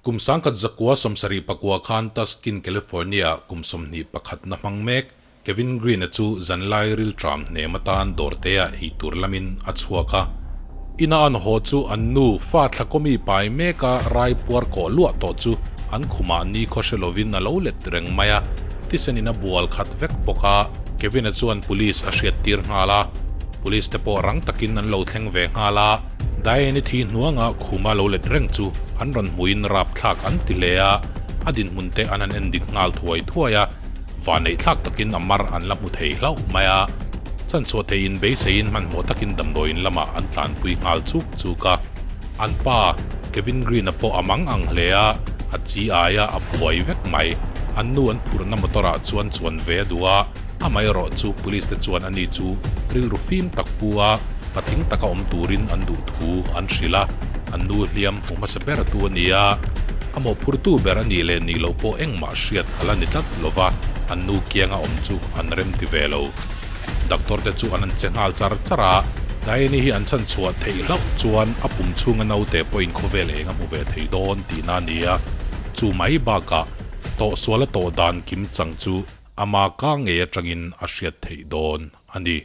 Kum 1974 khan Tustin, California-ah kum 21 na hmang mek Kevin Green-a chu zanlai rilṭam hnem atan dawrtea ei tur lamin a chhuak a. Ina an haw chu an nu fa thlakawmi pai meka rai puar kawh luah tawh chu an khumah ni khaw hre lovin a lo let reng mai a, thisenin a bual khat vek bawk a. Kevin-a chuan police a hriattir nghal a, police te pawh rang takin an lo thleng ve nghal a. Diane-i thi hnuanga khuma lo let reng chu an rawn hmuhin rapthlak an ti hle a, a dinhmun te an han endik nghal thuai thuai a. Vanneih thlak takin a mar an la hmu thei hlauh mai a, chanchhuah theihin beiseiin hmanhmawh takin damdawiin lamah an tlanpui nghal chuk chuk a. An pa, Kevin Green-a pawh a mang ang hle a, a chi aia a buai vek mai. An nu an phurhna motor-ah chuan chuan ve a duh a, amaherawh chu police te chuan ani chu rilru fim tak pu a, patling taka awm turin an duh thu an hrilh a, an nu hliam hmu hmasa ber tu a ni a, a mawhphurtu ber a nih leh nih loh pawh engmah hriat a la ni tlat lo va, an nu kianga awm chu an rem ti ve lo. Doctor te chu an an che nghal char char a, Diane-i hi an chhan chhuah theih hlauh chuan a pum chhunga naute pawhin khawvel eng a hmu ve thei dawn tihna a ni a, chu mai bakah tawhsual a tawh dan kim chang chu ama ka ngei atangin a hriat theih dawn a ni.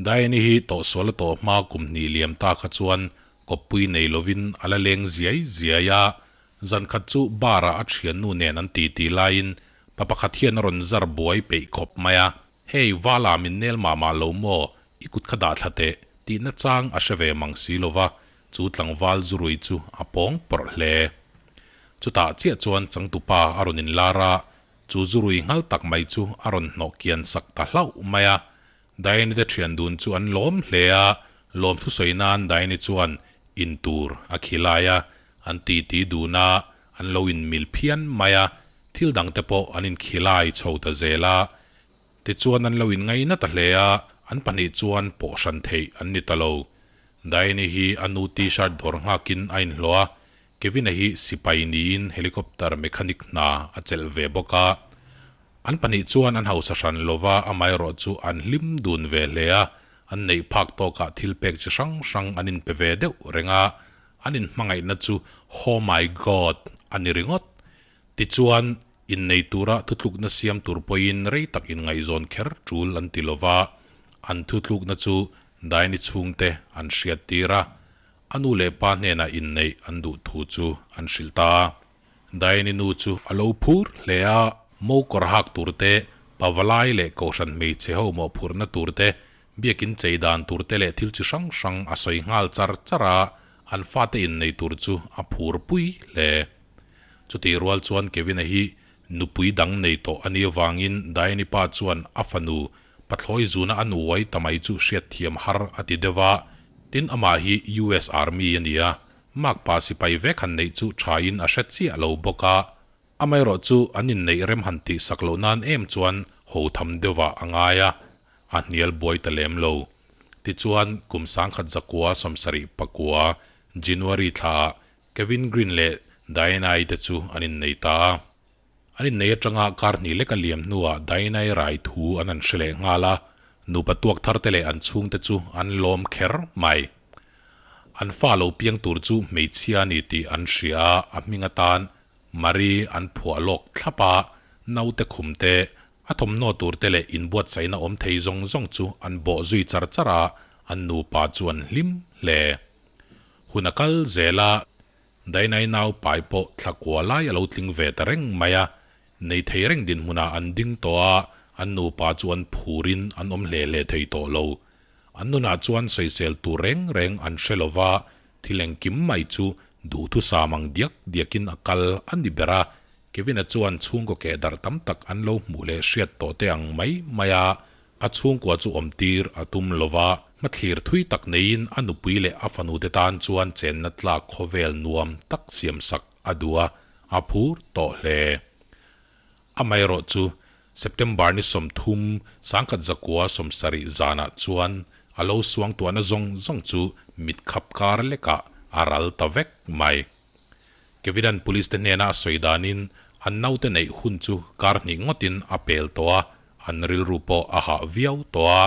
Diane-i hi tawhsual a tawh hma kum hnih liam ta kha chuan kawppui nei lovin a la leng ziai ziai a, zan khat chu bar-ah a thiannu nen an titi laiin pa pakhat hian a rawn zar buai peih khawp mai a, Hei, Vala min nel mah mah lo maw, i kut kha dah thla teh, tihna chang a hre ve mang si lo va, chu tlangval zurui chu a pawng pawrh hle. Chutah chiah chuan changtupa a rawn inlar a, Chu zurui nghal tak mai chu a rawn hnawh kian sak ta hlauh mai a. Diane-i te thian dun chu an lawm hle a, lawm thusawi nan Diane-i chuan in tur a khi lai a, an titi dun a, an lo in mil phian mai a, thil dang te pawh an in khi lai chho ta zel a. Tichuan an lo in ngaina ta hle a, an pahnih chuan pawh hran theih an ni ta lo. Diane-i hi a nu t-shirt dawr nghakin a inhlawh a, Kevin-a hi sipai niin helicopter mechanic hna a chelh ve bawk a. An pahnih chuan an hausa hran lova amaherawh chu an hlim dun ve hle a, an neih phak tawkah thil pek chi hrang hrang an inpe ve deuh reng a, an inhmangaihna chu Ho my God a ni ringawt. Tichuan, innei tura thutlukna siam tur pawhin rei tak inngaihzawn kher tul an ti lova, an thutlukna chu Diane-i chhungte an hriattir a. A nu leh pa hnenah inneih an duh thu chu an hrilh ta a. Diane-i nu chu a lo phur hle a, mo kawr hak tur te, pavalai leh kohhran hmeichhe ho mawhphurhna tur te, biakin chei dan tur te leh thil chi hrang hrang a sawi nghal char char a, an fate innei tur chu a phur pui hle. Chutih rual chuan Kevin-a hi nupui dang nei tawh a nih avangin Diane-i pa chuan a fanu Pathlawi zuna a nuai ta mai chu hriatthiam har a ti deuh a, tin amah hi US Army a ni a, makpa sipai vek han neih chu thain a hre chiah lo bawk a, amaherawh chu an inneih rem han tih sak loh nan em chuan ho tham deuhah a ngai a, a hnial buai ta lem lo. Tichuan, kum 1979 January thlaah Kevin Green leh Diana-i te chu an innei ta a. An innei atanga kar hnih lek a liam hnuah Diana-i rai thu an han hre leh nghal a, nupa tuak thar te leh an chhungte chu an lawm kher mai. An fa lo piang tur chu hmeichhia a ni tih an hria a, a hming atan Marie an phuah lawk thlap a, naute khum te, a thawmhnaw tur te leh inbuatsaihna awm thei zawng zawng chu an bawh zui char char a, an nupa chu an hlim hle. Hun a kal zel a. Dainai nau pai pawh thla kua lai a lo tling ve ta reng mai a, nei thei reng dinhmunah an ding tawh a, an nupa chu an phurin an awm hle hle thei tawh lo. An nunah chuan sawisel tur reng reng an hre lo va, thil engkim mai chu duhthusam ang diak diakin a kal a ni ber a, Kevin-a chuan chhungkaw keh darh tam tak an lo hmuh leh hriat tawh te ang mai mai a, A chhungkua chu awmtir a tum lo va, hmathlir thui tak neiin a nupui leh a fanute tan chuan chenna tlak khawvel nuam tak siamsak a duh a, a phur tawh hle. Amaherawh chu, September ni 30, 1970 zanah chuan a lo suangtuahna zawng zawng chu mitkhap kar lekah a ral ta vek mai. Kevinan Police te hnena a sawi danin an naute neih hun chu kar hnih ngawtin a pel tawh a, An rilru pawh a hah viau tawh a.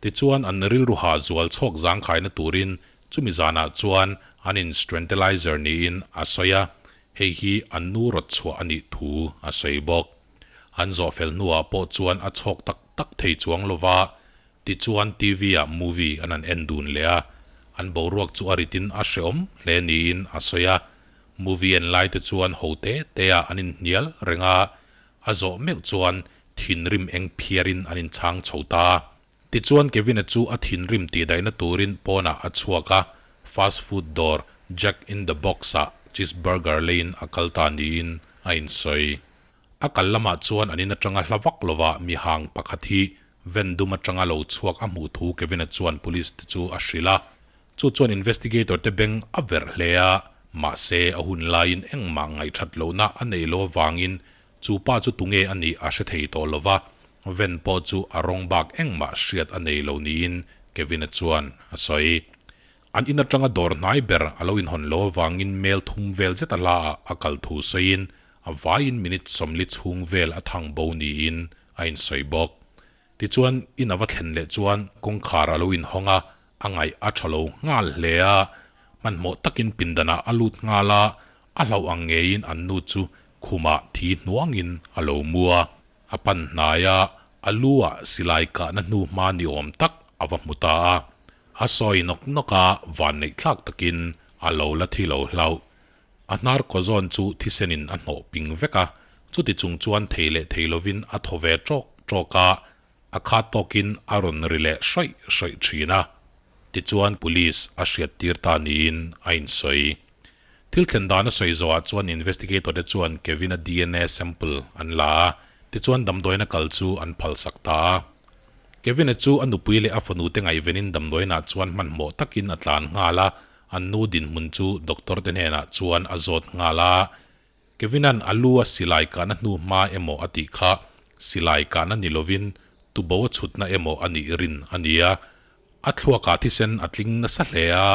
Tichuan an rilru ha zual chhawk zangkhaina turin chumi zanah chuan an instrumentalizer niin a sawi a, hei hi an nu rawt chhuah a nih thu a sawi bawk. An zawh fel hnuah pawh chuan a chhawk tak tak thei chuang lova, tichuan TV ah movie an han en dun leh a, an boruak chu a ritin a hreawm hle niin a sawi a. Movie en lai te chuan ho te te ah an inhnial reng a, A zawh meuh chuan thinrim eng phiarin an inchhang chho ta. Tichuan Kevin-a chu a thinrim tihdaihna turin pawnah a chhuak a, fast food dawr Jack in the Box-ah cheeseburger leiin a kal ta niin a insawi. A kal lamah chuan an in atanga hla vak lovah mihang pakhat hi van dum atanga lo chhuak a hmuh thu Kevin-a chuan police te chu a hrilh a. Chu chuan investigator te beng a verh hle a, mahse a hun laiin engmah ngaihthat lohna a neih loh avangin chu pa chu tunge a nih a hre thei tawh lo va, van pawh chu a rawng bak engmah hriat a nei lo niin Kevin-a chuan a sawi. An in atanga dawr hnai ber a lo inhawn loh avangin mel thum vel zet a hla ah a kal thu sawiin a vaiin minute 40 chhung vel a thang bo niin a insawi bawk. Tichuan in a va thlen leh chuan kawngkhar a lo inhawng a, A ngaih a tha lo nghal hle a, hmanhmawh takin pindanah a lut nghal a, a hlauh ang ngeiin an nu chu khumah thi hnuangin a lo mu a. A pan hnai a, a lu ah silai kahna hnu hma ni awm tak a va hmu ta a. A sawi nawk nawk a, vanneih thlak takin a lo la thi lo hlauh. A hnar kaw zawn chu thisenin a hnawh ping vek a, chuti chung chuan thei leh thei lovin a thaw ve ṭawk ṭawk a, A khat tawkin a rawn ri leh hrawih hrawih thin a, tichuan police a hriattir ta niin a insawi. Thil thlen dan a sawi zawhah chuan investigator te chuan Kevin-a dna sample an la a, tichuan damdawiina kal chu an phalsak ta a. Kevin-a chu a nupui leh a fanu te ngaihvenin damdawiinah chuan hmanhmawh takin a tlan nghal a, an nu dinhmun chu doctor te hnenah chuan a zawt nghal a. Kevin-a'n a lu a silai kahna hnu hma emaw a tih kha silai kahna ni lovin tubo a chhutna emaw a nih rin a ni a. A thluakah thisen a tling nasa hle a,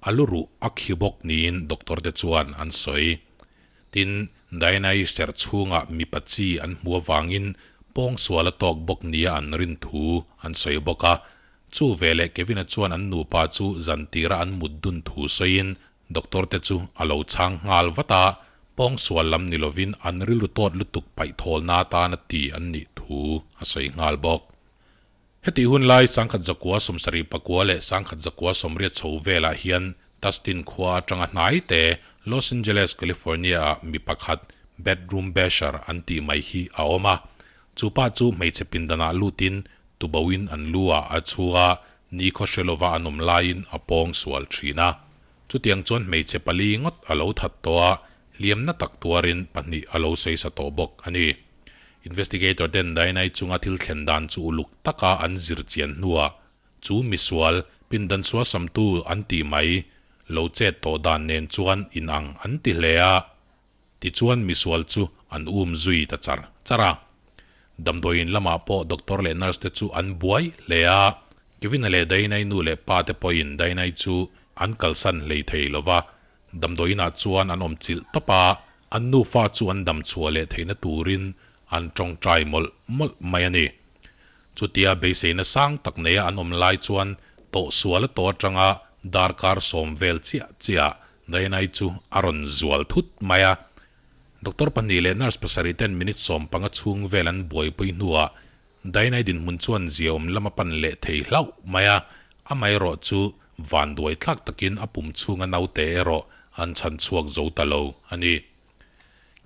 a lu ruh a khi bawk niin doctor te chuan an sawi. Tin, Diana-i serh chhungah mipa chi an hmu avangin pawngsual a tawk bawk nia an rin thu an sawi bawk a. Chu veleh Kevin-a chuan an nupa chu zan tira an mut dun thu sawiin Doctor te chu a lo chhang nghal vat a, pawngsual lam ni lovin an rilru tawt lutuk paihthawl na atana ti an nih thu a sawi nghal bawk. Hetih hun lai 1974 leh 1980 chho velah hian Tustin khua atanga hnai te Los Angeles, California ah mi pakhat Bedroom Basher an tih mai hi a awm a. Chu pa chu hmeichhe pindanah lutin tuboin an lu ah a chhu a, Nikhaw hre lova an awm laiin a pawng sual thin a. Chutiang chuan hmeichhe pali ngawt a lo that tawh a, hliamna tak tuarin pahnih a lo sawi sa tawh bawk a ni. Investigator ten Diana-i chunga thil thlen dan chu uluk taka an zir chian hnuah chu misual, pindan suasamtu an tih mai, lo chet tawh dan nen chuan inang an ti hle a. Tichuan misual chu an um zui ta char char a. Damdawiin lamah pawh doctor leh nurse te chu an buai hle a. Kevin-a leh Dainai nu leh pa te pawhin Dainai chu an kalsan hlei thei lo va. Damdawiinah chuan an awm chilh tawp a, an nufa chu an dam chhuah leh theihna turin an tawngtai mawlh mawlh mai a ni. Chutia beiseina sang tak neia an awm lai chuan tawhsual a tawh atanga darkar sawm vel chiah chiah Diana-i chu a rawn zual thut mai a. Doctor pahnih leh nurse pasarih ten minute 15 chhung vel an buaipui hnuah Diana-i dinhmun chuan ziaawm lam a pan leh thei hlauh mai a, amaherawh chu vanduai thlak takin a pum chhunga naute erawh an chhan chhuak zo ta lo a ni.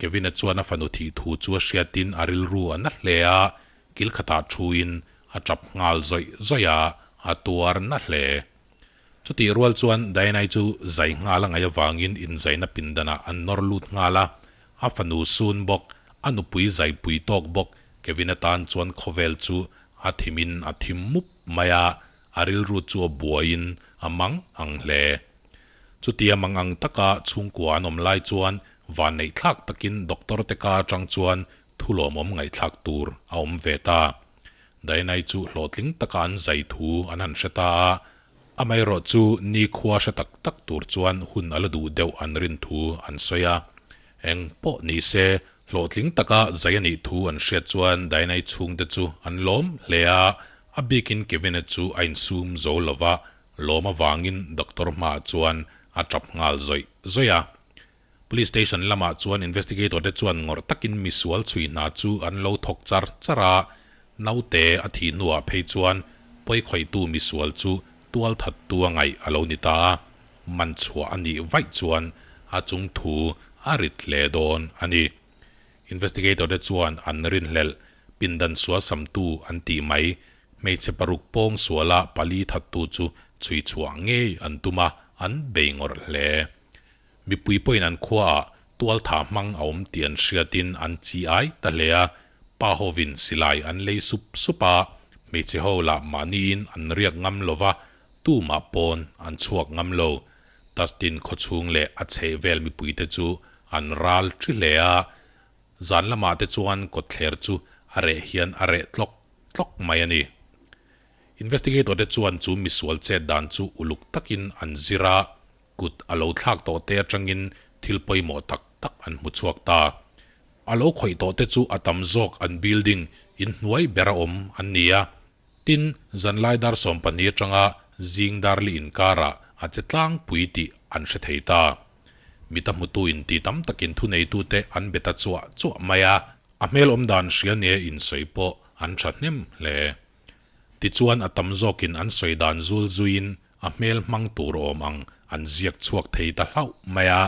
Kevin-a chuan a fanu thih thu chu a hriatin a rilru a na hle a, Kil khatah thuin a tap nghal zawih zawih a, a tuar na hle. Chutih rual chuan Diana-i chu zai nghal a ngaih avangin inzaina pindanah an nawr lut nghal a, a fanu sun bawk, a nupui zaipui tawk bawk Kevin-a tan chuan khawvel chu a thimin a thim mup mai a, a rilru chu a buaiin a mang ang hle. Chutia mang ang taka chhungkua an awm lai chuan vanneihthlak takin doctor te ka atang chuan Thu lawmawm ngaihthlak tur a awm ve ta. Diana-i chu hlawhtling taka an zai thu an han hre ta a, amaherawh chu nikhua hre tak tak tur chuan hun a la duh deuh an rin thu an sawi a. Eng pawh ni se, hlawhtling taka zai a nih thu an hriat chuan Diana-i chhungte chu an lawm hle a, A bikin Kevin-a chu a insum zo lo va, lawm avangin doctor hmaah chuan a tap nghal zawih zawih a. Police station lamah chuan investigator te chuan ngawrh takin misual chhui hna chu an lo thawk char char a, naute a thih hnuah phei chuan pawikhawihtu misual chu tualthattu a ngaih a lo ni ta a, man chhuah a nih vaih chuan a chung thu a rit hle dawn a ni. Investigator te chuan an rinhlelh pindan sual samtu an tih mai, hmeichhe paruk pawng suala pali thattu chu chhui chhuah ngei an tum a, an bei ngawrh hle. Mipui pawhin an khuaah tualtha hmang a awm tih an hriatin an chi ai ta hle a, pa hovin silai an lei sup sup a, hmeichhe ho lah mahniin an riak ngam lo va, tumah pawn an chhuak ngam lo. Tustin khawchhung leh a chhehvel mipuite chu an ral thi hle a, zan lamah te chuan kawtthler chu a reh hian a reh tlawk tlawk mai a ni. Investigator te chuan chu misual chet dan chu uluk takin an zir a, Kut a lo thlak tawh te atangin thil pawimawh tak tak an hmu chhuak ta. A lo khawih tawh te chu a tam zawk an building in hnuai bera awm an ni a. Tin, zanlai dar 12 atanga zing dar li inkarah a che tlangpui tih an hre thei ta. Mita hmutu in ti tam takin thuneitute an be ta chuah chuah mai a. A hmel awm dan hria nia insawi pawh an thahnem hle. Tichuan a tam zawkin an sawi dan zul zuiin a hmel hmang tur awm ang an ziak chhuak thei ta hlauh mai a,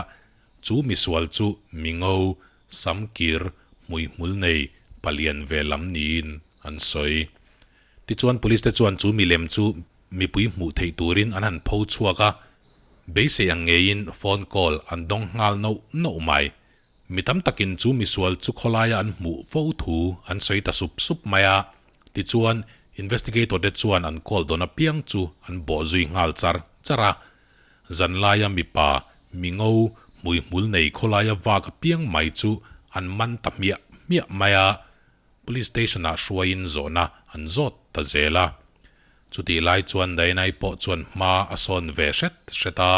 chu misual chu mingo, samkir, hmuihmul nei, palian ve lam niin an sawi. Tichuan police te chuan chu milem chu mipui hmuh theih turin an han pho chhuak a, beisei ang ngeiin phone call an dawng nghal nauh nauh mai. Mi tam takin chu misual chu khawlaia an hmuh fo thu an sawi ta sup sup mai a, tichuan investigator te chuan an call dawn apiang chu an bawh zui nghal char char a. Zanlaia mipa, mingo, hmuihmul nei khawlaia vak apiang mai chu an man ta hmiah hmiah mai a, police station ah hruaiin zawhna an zawt ta zel a. Chutih lai chuan Diana-i pawh chuan hma a sawn ve hret hret a.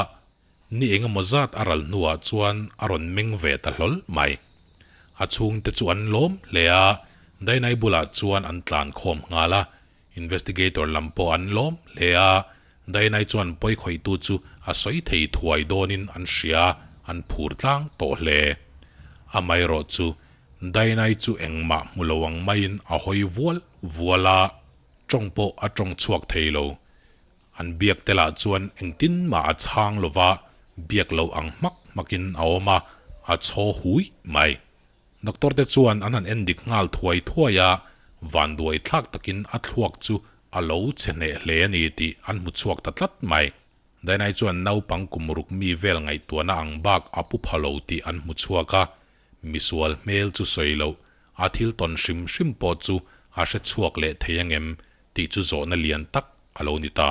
Ni engemaw zat a ral hnuah chuan a rawn meng ve ta hlawl mai. A chhungte chu an lawm hle a, Dainai bulah chuan an tlan khawm nghal a. Investigator lam pawh an lawm hle a, Dainai chuan pawikhawihtu chu a sawi thei thuai dawnin an hria, an phur tlang tawh hle. Amaherawh chu Dainai chu engmah hmu lo ang maiin a hawi vual vual a, tawng pawh a tawng chhuak thei lo. An biak te lah chuan engtin mah a chhang lo va, biak loh ang hmak hmakin a awm a, a chhaw hui mai. Doctor te chuan an han en dik nghal thuai thuai a, vanduai thlak takin a thluak chu a lo chhe hneh hle a ni tih an hmu chhuak ta tlat mai. Dainai chuan naupang kum ruk mi vel ngaihtuahna ang bak a pu pha lo tih an hmu chhuak a, misual hmel chu sawi loh, a thil tawn hrim hrim pawh chu a hre chhuak leh thei angem tih chu zawhna lian tak a lo ni ta.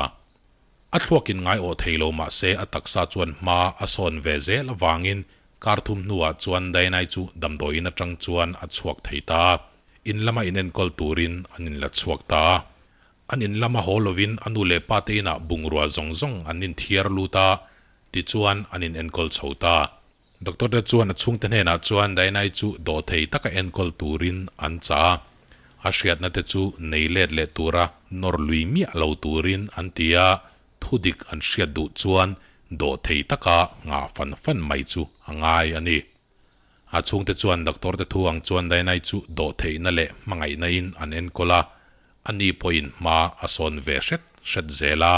A thluakin ngai awh thei lo mah se a taksa chuan hma a sawn ve zel avangin kar thum hnuah chuan Dainai chu damdawiin atang chuan a chhuak thei ta a, in lama inenkawl turin an inla chhuak ta a. An in lama haw lovin a nu leh pa te inah bungrua zawng zawng an inthiar lut a, tichuan an inenkawl chho ta. Doctor te chuan a chhungte hnenah chuan Dainai chu dawhthei taka enkawl turin an chah a, a hriatna te chu nei let leh tura nawr lui miah lo turin an ti a, thudik an hriat duh chuan dawhthei taka nghah fan fan mai chu a ngai a ni. A chhungte chuan doctor te thu ang chuan Dainai chu dawhtheihna leh hmangaihna in an enkawl a, ani pawhin hma a sawn ve hret hret zel a.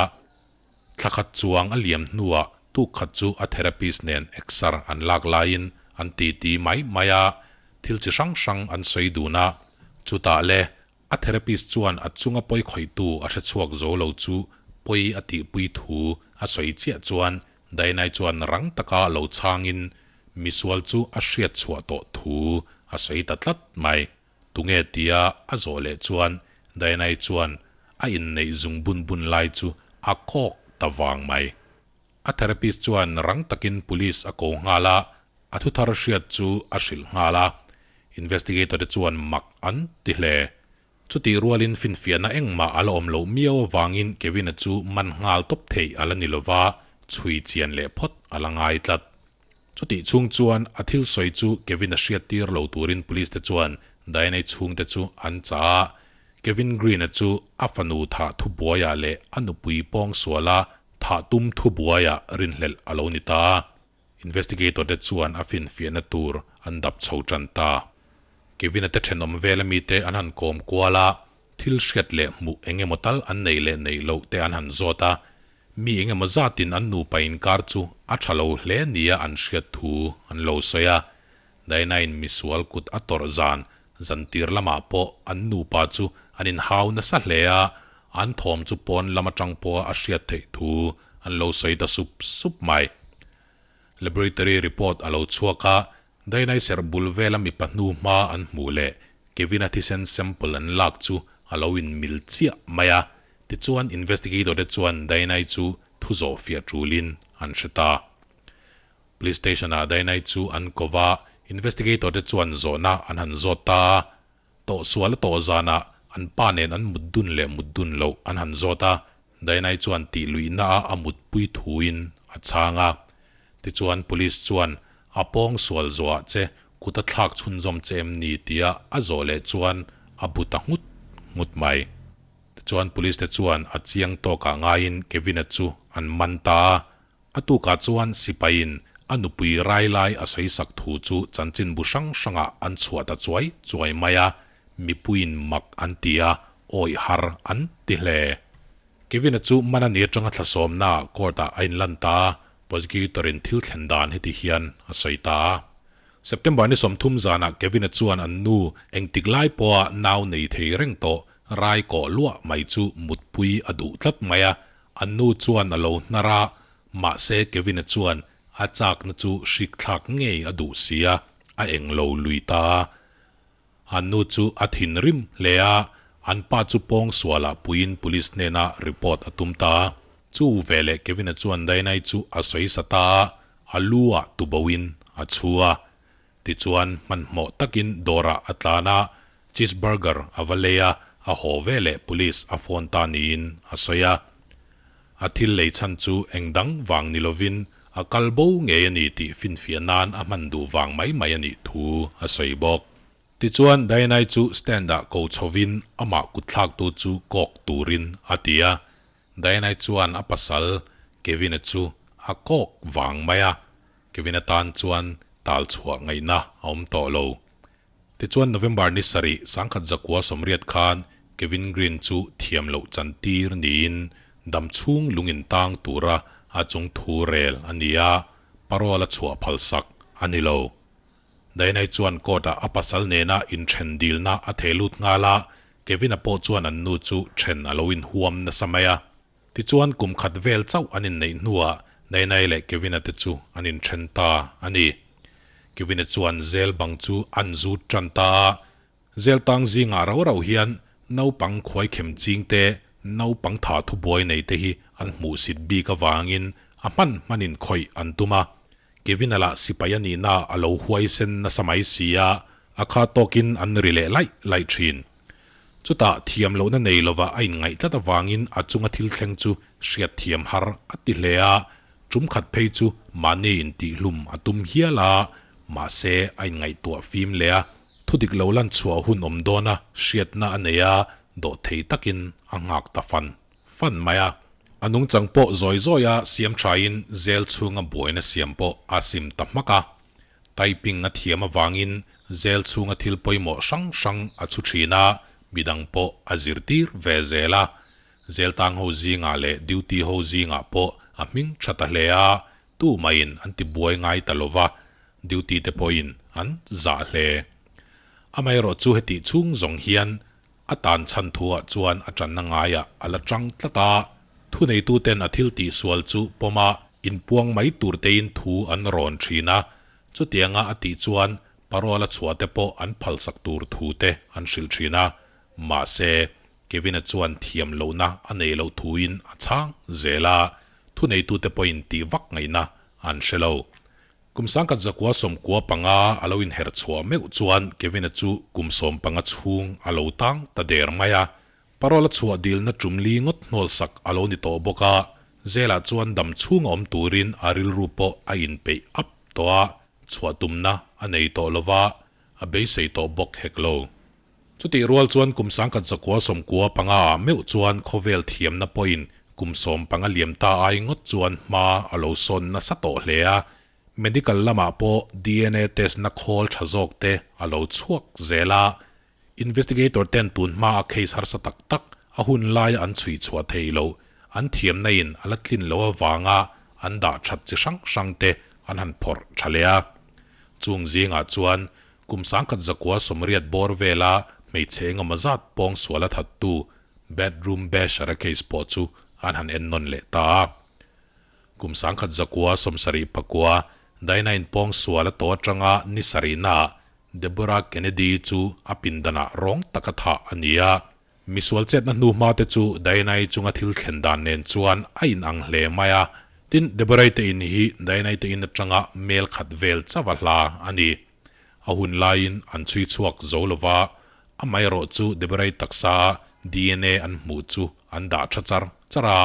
Thla khat chuang a liam hnuah tuk khat chu a therapist nen exer an lak laiin an titi mai mai a, thil chi hrang hrang an sawi dun a. Chutah le, a therapist chuan a chunga pawi khawihtu a hre chhuak zo lo chu pawi a tihpui thu a sawi chiah chuan Dainai chuan rang taka lo chhangin misual chu a hriat chhuah tawh thu a sawi ta tlat mai. Tunge tia a zawh leh chuan Diana-i chuan a inneih zung bun bun lai chu a kawk ta vang mai. A therapist chuan rang takin police a ko nghal a, a thuthar hriat chu a hrilh nghal a. Investigator te chuan mak an ti hle. Chutih rualin finfiahna engmah a la awm loh miau avangin Kevin-a chu man nghal tawp theih a la ni lova, chhui chian leh phawt a la ngai tlat. Chutih chhung chuan a thil sawi chu Kevin a hriat tir lo turin police te chuan Diana-i chhungte chu an chah a. Kevin Green-a chu a fanu thah thubuaiah leh a nupui pawngsuala thah tum thubuaiah rinhlelh a lo ni ta a. Investigator te chuan a finfiahna tur an dap chho tan ta. Kevin-a te thenawm vela mite an han kawm kual a, thil hriat leh hmuh eng emaw tal an neih leh neih loh te an han zawt a, mi eng emaw zatin an nupa inkar chu a tha lo hle nia an hriat thu an lo sawi a. Diana-in misual kut a tawrh zan zantir lamah pawh an nupa chu an inhau nasa hle a, an thawm chu pawn lam atang pawha a hriat theih thu an lo sawi ta sup sup mai. Laboratory report a lo chhuak a, Diana-i serh bul vela mipa hnu hma an hmuh leh Kevin-a thisen sample an lak chu a lo inmil chiah mai a, tichuan investigator te chuan Diana-i chu thu zawh fiah tulin an hre ta. Police station ah Dainai chu an ko va, investigator te chuan zawhna an han zawt ta a, tawhsual a tawh zanah an pa nen an mut dun leh mut dun loh an han zawt a, Dainai chuan tih luihna a a mutpui thuin a chhang a. Tichuan police chuan a pawng sual zawhah che kut a thlak chhunzawm che em ni tia a zawh leh chuan a bu ta nghut nghut mai. Tichuan police te chuan a chiang tawkah ngaiin Kevin-a chu an man ta a, A tukah chuan sipaiin a nupui rai lai a sawisak thu chu chanchinbu hrang hrangah an chhuah ta chuai chuai mai a, mipuiin mak an ti a, awih har an ti hle. Kevin-a chu man a ni atanga thlasawmnaah court-ah a inlan ta a, prosecutor-in thil thlen dan heti hian a sawi ta a. September ni 30 zanah Kevin-a chuan an nu engtik lai pawha nau nei thei reng tawh rai kawh luah mai chu mutpui a duh tlat mai a, An nu chuan a lo hnar a, mahse Kevin-a chuan a chakna chu hrik thlak ngei a duh si a, a eng lo lui ta a. An nu chu a thinrim hle a, an pa chu pawngsualah puiin police hnena report a tum ta a. Chu veleh Kevin-a chuan Diana-i chu a sawi sa ta a, a lu ah tuboin a chhu a. Tichuan hmanhmawh takin dawrah a tlan a, Cheeseburger a va lei a, a haw veleh police a phone ta niin a sawi a. A thil lei chhan chu eng dang vang ni lovin a kal bo ngei a ni tih finfiah nan a hman duh vang mai mai a nih thu a sawi bawk. Tichuan Diana-i chu stand-ah ko chhovin amah kutthlaktu chu kawk turin a ti a. Diana-i chuan a pasal Kevin-a chu a kawk vang mai a, Kevin-a tan chuan tal chhuah ngaihna a awm tawh lo. Tichuan November ni sarih 1980 khan Kevin Green chu thiam loh chantir niin dam chhung lung in tang tura a chung thu rel a ni a, parole a chhuah phalsak a ni lo. Diana-i chuan court-ah a pasal nena inthen dilna a theh lut nghal a, Kevin-a pawh chuan an nu chu then a lo inhuam nasa mai a. Tichuan kum khat vel chauh an inneih hnuah Nainai leh Kevin-a te chu an inthen ta a ni. Kevin-a chuan zel bang chu an zut tan ta a, zel tang zingah rau rau hian naupang khuaikhem ching te, naupang tha thubuai nei te hi an hmuhsit bik avangin a hman hmanin khawih an tum a. Kevin-a lah sipai a nihna a lo huaisen nasa mai si a, a kha tawkin an ri leh laih laih thin. Chutah thiam lohna nei lova a inngaih tlat avangin a chunga thil thleng chu hriat thiam har a ti hle a, tum khat phei chu mahni intihhlum a tum hial a, mahse a inngaihtuah fim leh a, thu dik lo lan chhuah hun awm dawna hriatna a nei a, dawhthei takin a nghak ta fan fan mai a. A nungchang pawh zawi zawia siam thain zel chhunga buaina siam pawh a sim ta hmak a. Typing a thiam avangin zel chhunga thil pawimawh hrang hrang a chhu thin a, midang pawh a zirtir ve zel a. Zel tang ho zingah leh duty ho zingah pawh a hming tha ta hle a, tu maiin an ti buai ngai ta lo va, duty te pawhin an zah hle. Amaherawh chu hetih chhung zawng hian A tan chhan thuah chuan a tanna ngaiah a la tang tlat a, thuneituten a thil tihsual chu pawm a, inpuang mai tur tein thu an rawn thin a, chutianga a tih chuan parole a chhuah te pawh an phalsak tur thu te an hrilh thin a, mahse, Kevin-a chuan thiam lohna a nei loh thuin a chhang zel a, thuneitute pawhin tih vak ngaihna an hre lo. Kum 1995 a lo inher chhuah meuh chuan Kevin-a chu kum 15 chhung a lo tang ta der mai a. Parole a chhuah dilna tum li ngawt hnawlsak a lo ni tawh bawk a, Zelah chuan dam chhung a awm turin a rilru pawh a inpeih ap tawh a, chhuah tumna a nei tawh lo va, a beisei tawh bawk hek lo. Chutih rual chuan kum 1995 ah meuh chuan khawvel thiamna pawhin kum 15 liam ta ai ngawt chuan hma a lo sawn nasa tawh hle a, medical lamah pawh dna test na khawl tha zawk te a lo chhuak zel a, investigator ten tun hma a case harsa tak tak a hun laia an chhui chhuah theih loh an thiamna in a la tlin loh avanga an dah that chi hrang hrang te an han phawrh tha leh a. Chung zingah chuan Kum 1980 bawr vela hmeichhe engemaw zat pawng sual a thattu Bedroom Basher-a case pawh chu an han ennawn leh ta a. Kum 1979 Diana-in pawng sual a tawh atanga ni sarihnaah Deborah Kennedy chu a pindanah rawng taka thah a ni a. Misual chetna hnu hma te chu Diana-i chunga thil thlen dan nen chuan a inang hle mai a. Tin, Deborah-i te in hi Diana-i te in atanga mel khat vel chauh a hla a ni. A hun laiin an chhui chhuak zo lo va, amaherawh chu Deborah-i taksa a dna an hmuh chu an dah tha char char a,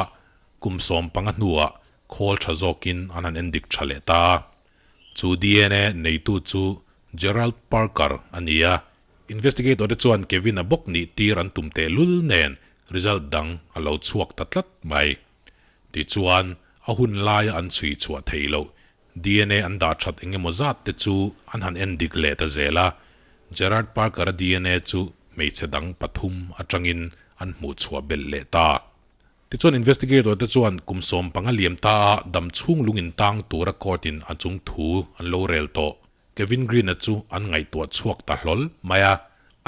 kum 15 hnuah khawl tha zawkin an han endik tha leh ta a. Chu dna neitu chu Gerald Parker a ni a, investigator te chuan Kevin-a bawk nih tir an tum tehlul nen result dang a lo chhuak ta tlat mai. Tichuan, a hun laia an chhui chhuah theih loh dna an dah that eng emaw zat te chu an han en dik leh ta zel a, Gerard Parker-a dna chu hmeichhe dang pathum atangin an hmuh chhuah belh leh ta. Tichuan investigator te chuan kum 15 liam ta a dam chhung lung in tang tura court in a chung thu an lo rel tawh. Kevin Green-a chu an ngaihtuah chhuak ta hlawl mai a,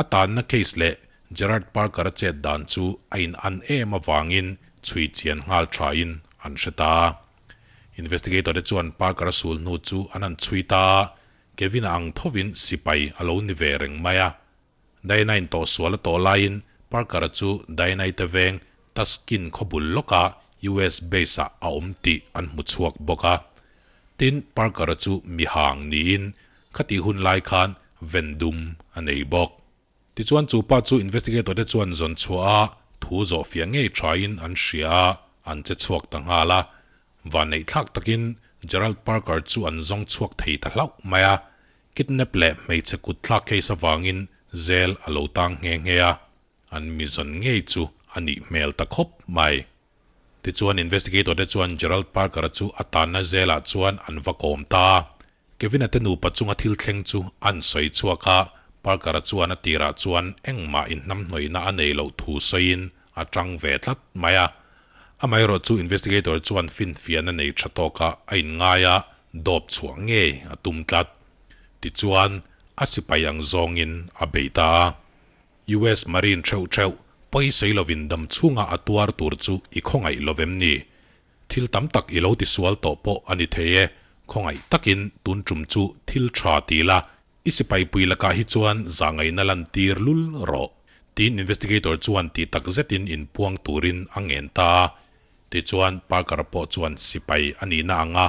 a tanna case leh Gerard Parker-a chet dan chu a in an em avangin chhui chian nghal thain an hre ta. Investigator te chuan Parker-a sul hnu chu an han chhui ta a, Kevin-a ang thovin sipai a lo ni ve reng mai a. Diana-in tawh sual a tawh laiin Parker-a chu Diana-i te veng Tuskin khaw bul lawka US base-ah a awm tih an hmu chhuak bawk a. Tin, Parker-a chu mihang niin khatih hun lai khan ven dum a nei bawk. Tichuan chu pa chu investigator te chuan zawn chhuah a thu zawh fiah ngei thain an hria a, an che chhuak ta nghal a. Vanneih thlak takin Gerald Parker chu an zawng chhuak thei ta hlauh mai a, kidnap leh hmeichhe kut thlak case avangin zel a lo tang nghe nghe a, an mi zawn ngei chu a nih hmel ta khawp mai. Tichuan investigator te chuan Gerald Parker-a chu a tanna zelah chuan an va kawm ta a. Kevin-a te nupa chunga thil thleng chu an sawi chhuak a, Parker-a chuan a tirah chuan engmah inhnamhnawihna a nei loh thu sawiin a tang ve tlat mai a. Amaherawh chu investigator chuan finfiahna nei tha tawkah a inngai a, dawp chhuah ngei a tum tlat. Tichuan, a sipai ang zawngin a bei ta a. US Marine theuh theuh pawi sawi lovin dam chhungah a tuar tur chu i khawngaih lovem ni? Thil tam tak i lo ti sual tawh pawh a ni thei e, khawngaih takin tun tum chu thil tha ti la, i sipai pui lakah hi chuan zahngaihna lan tir lul rawh, tiin investigator chuan ti tak zetin inpuang turin a ngen ta a. Tichuan Parker pawh chuan sipai a nihna anga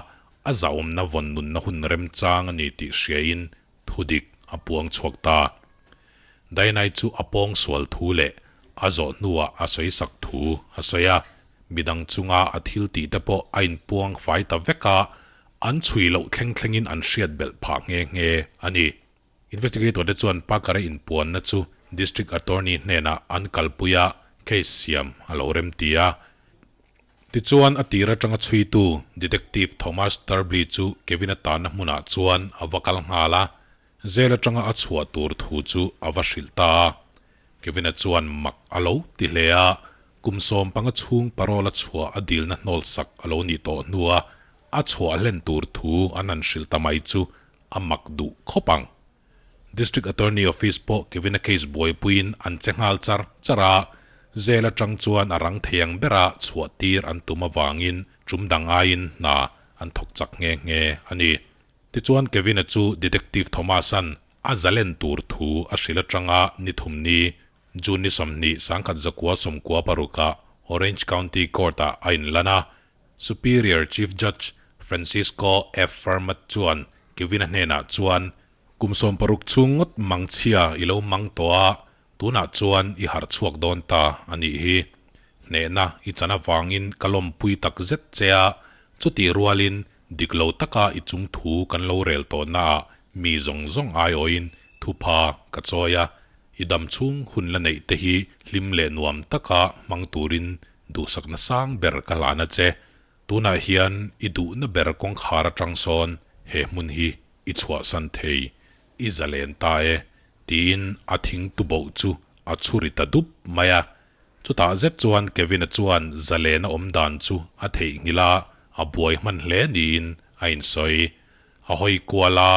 a zahawmna vawn nunna hun remchang a ni tih hriain thudik a puang chhuak ta. Dainai chu a pawng sual thu leh a zawh hnuah a sawi sak thu a sawi a, midang chunga a thil tih te pawh a inpuang fai ta vek a, an chhui loh thleng thlengin an hriat belh phah nghe nghe a ni. Investigator te chuan Parker-a inpuanna chu District Attorney hnenah an kalpui a, case siam a lo remti a. Tichuan, a tir atanga chhuitu Detective Thomas Turbly chu Kevin-a tanna hmunah chuan a va kal nghal a, jail atanga a chhuah tur thu chu a va hrilh ta a. Kevin-a chuan mak a lo ti hle a, kum 15 chhung parole a chhuah a dilna hnawlsak a lo nih tawh hnua a chhuah hlen tur thu an han hrilh ta mai chu a mak duh khawp ang. District Attorney Office pawh Kevin-a case buaipuiin an che nghal char char a, jail atang chuan a rang thei ang bera chhuah tir an tum avangin tum dang aiin hna an thawk chak nghe nghe a ni. Tichuan Kevin-a chu Detective Thomas-a'n a zalen tur thu a hrilh atanga ni thum ni, June ni 20, 1996-ah Orange County Court-ah a inlan a, Superior Chief Judge Francisco F. Fermat chuan Kevin-a hnenah chuan, Kum 60 chhung ngawt mang chhia i lo mang tawh a, tunah chuan i harh chhuak dawn ta a nih hi. Hnehna i chan avangin ka lawmpui tak zet che a, chutih rualin dik lo taka i chung thu kan lo rel tawhnaah mi zawng zawng aiawhin thupha ka chawi a. I dam chhung hun la neih te hi hlim leh nuam taka hmang turin duhsakna sang ber ka hlan a che. Tunah hian i duhna ber kawngkhar atang sawn he hmun hi i chhuahsan thei, i zalen ta e, tiin a thing tuboh chu a chhuri ta dup mai a. Chutah zet chuan Kevin-a chuan zalena awm dan chu a theihnghilh a, a buai hman hle niin a insawi. A hawi kual a,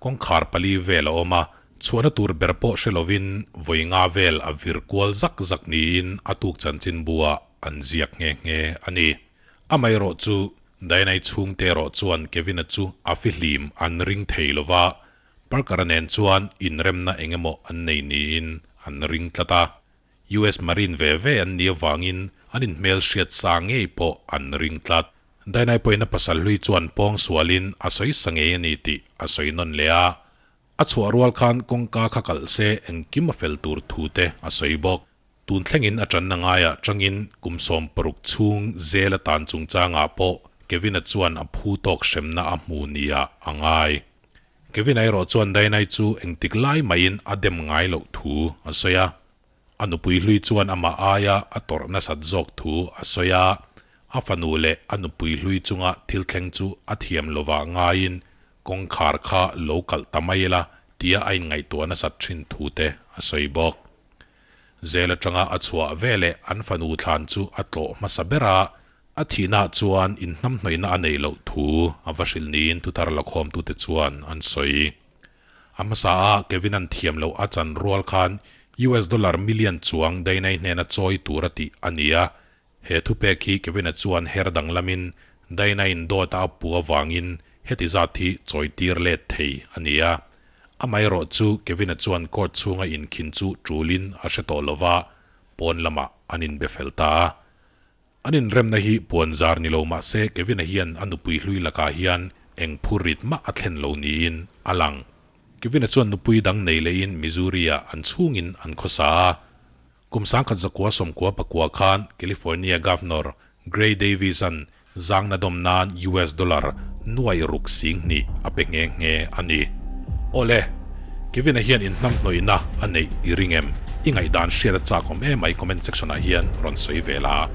kawngkhar pali vel a awm a, chhuahna tur ber pawh hre lovin vawi nga vel a vir kual zak zak niin a tuk chanchinbu-ah an ziak nghe nghe a ni. Amaherawh chu Diana-i chhungte erawh chuan Kevin-a chu a fihlim an ring thei lo va, Parker-a nen chuan inremna eng emaw an nei niin an ring tlat a. US Marine ve ve an nih avangin an inhmel hriat sa ngei pawh an ring tlat. Dainai pawhin a pasal hlui chuan pawng sualin a sawi sa ngei a ni tih a sawi nawn leh a. A chhuah rual khan kawngka kha kalh se engkim a fel tur thu te a sawi bawk. Tun thlengin a tanna ngaiah tangin kum 60 chhung zel a tan chungchangah pawh Kevin-a chuan a phu tawk hremna a hmu nia a ngai. Kevin-a erawh chuan Dainai chu engtik lai mahin a dem ngai loh thu a sawi a. A nupui hlui chuan amah aia a tawrh nasat zawk thu a sawi a. A fanu leh a nupui hlui chunga thil thleng chu a thiam lovah ngaiin kawngkhar kha lo kalh ta mai ila tia a inngaihtuah nasat thin thu te a sawi bawk. Zel atanga a chhuah veleh an fanu thlan chu a tlawh hmasa ber a. A thihnaah chuan inhnamhnawihna a neih loh thu a va hrilh niin thuthar lakhawmtute chuan an sawi. A hmasa a Kevin-a'n thiam loh a chan rual khan US dollar million chuang Dainai hnena chawi tur a tih a ni a. He thupek hi Kevin-a chuan her danglamin Dainai'n dawt a pu avangin heti zat hi chawitir let thei a ni a. Amaherawh chu Kevin-a chuan court chhunga inkhin chu tulin a hre tawh lova, pawn lamah an inbe fel ta a. An inremna hi puan zar ni lo mah se Kevin-a hian a nupui hlui lakah hian eng phur rit mah a thlen lo niin a lang. Kevin-a chuan nupui dang nei lehin Missouri-ah an chhungin an khawsa a. Kum 1999 khan California Governor Gray Davis-a'n zangna dawm nan US dollar nuai ruk 2000 a pe nghe nghe a ni. Awle, Kevin-a hian inhnamhnawihna a neih i ring em? I ngaihdan hriat a chak awm emai comment section ah hian rawn sawi ve la.